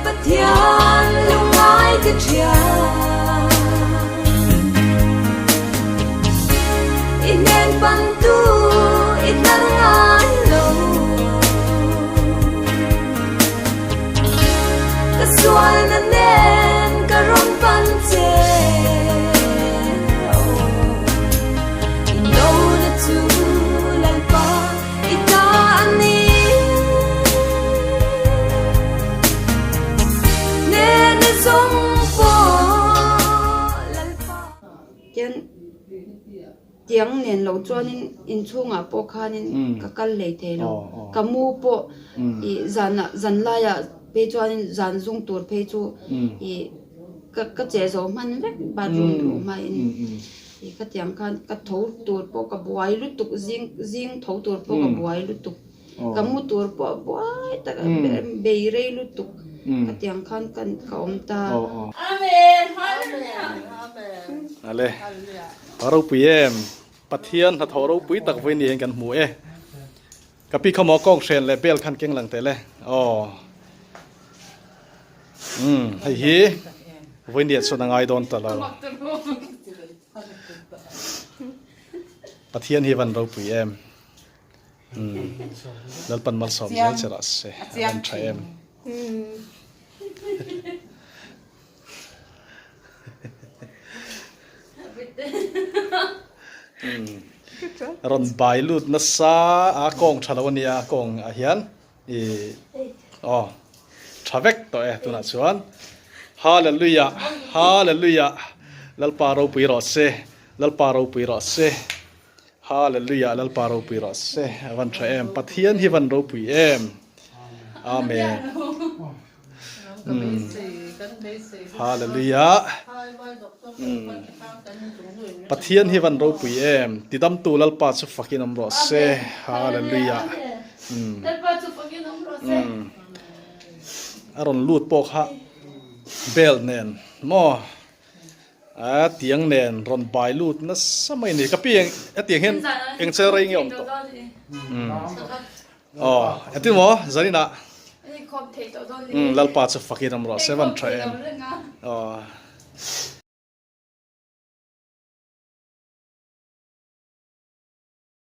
Pathian lungngai te thian I hnen pantu i hnar ngai lo Ka sualna nen ka rawn pan che I nona chu Lalpa i ta a ni. Hnena zawng pawh Lalpa. Tian tiang nen lo chuanin inchhungah pawh khanin ka kal hlei thei lo. Ka mu pawh ih zanah zan laiah phei chuanin zan zung tur phei chu ih ka ka che zo hman vek bathroom luh hmain. Ih ka tiang khan ka tho tur pawh ka buai lutuk zing zing tho tur pawh ka buai lutuk ka mu tur pawh buai tak a bei rei lutuk ka tiang khan ka ka awm ta. Ale a ropui em Pathian hnathawh ropui tak vawi ni hian kan hmu e ka pi kha maw kawng hren leh bel khan keng lang teh le aw umm hei hi vawi ni ah chuan a ngai dawn ta lo Pathian hi van ropui em umm Lalpan malsawm zel che rah se a van tha em. Rawn bai lut nasa a kawng tha lo a nia kawng ah hian ih aw tha vek tawh e tunah chuan Hallelujah Hallelujah Lalpa ropui rawh se Lalpa ropui rawh se Hallelujah Lalpa ropui rawh se a van tha em Pathian hi van ropui em Amen. Hallelujah Pathian hi van ropui em tidamtu Lalpa chu fakin awm rawh se Hallelujah A rawn lut pawh kha belt nen maw a tiang nen rawn bai lut nasa mai a ni ka pi hetiang hian eng chel rei nge awm tawh. Aw, engtin maw Zarina? Lalpa chu fakin awm rawh se van tha em. Aw.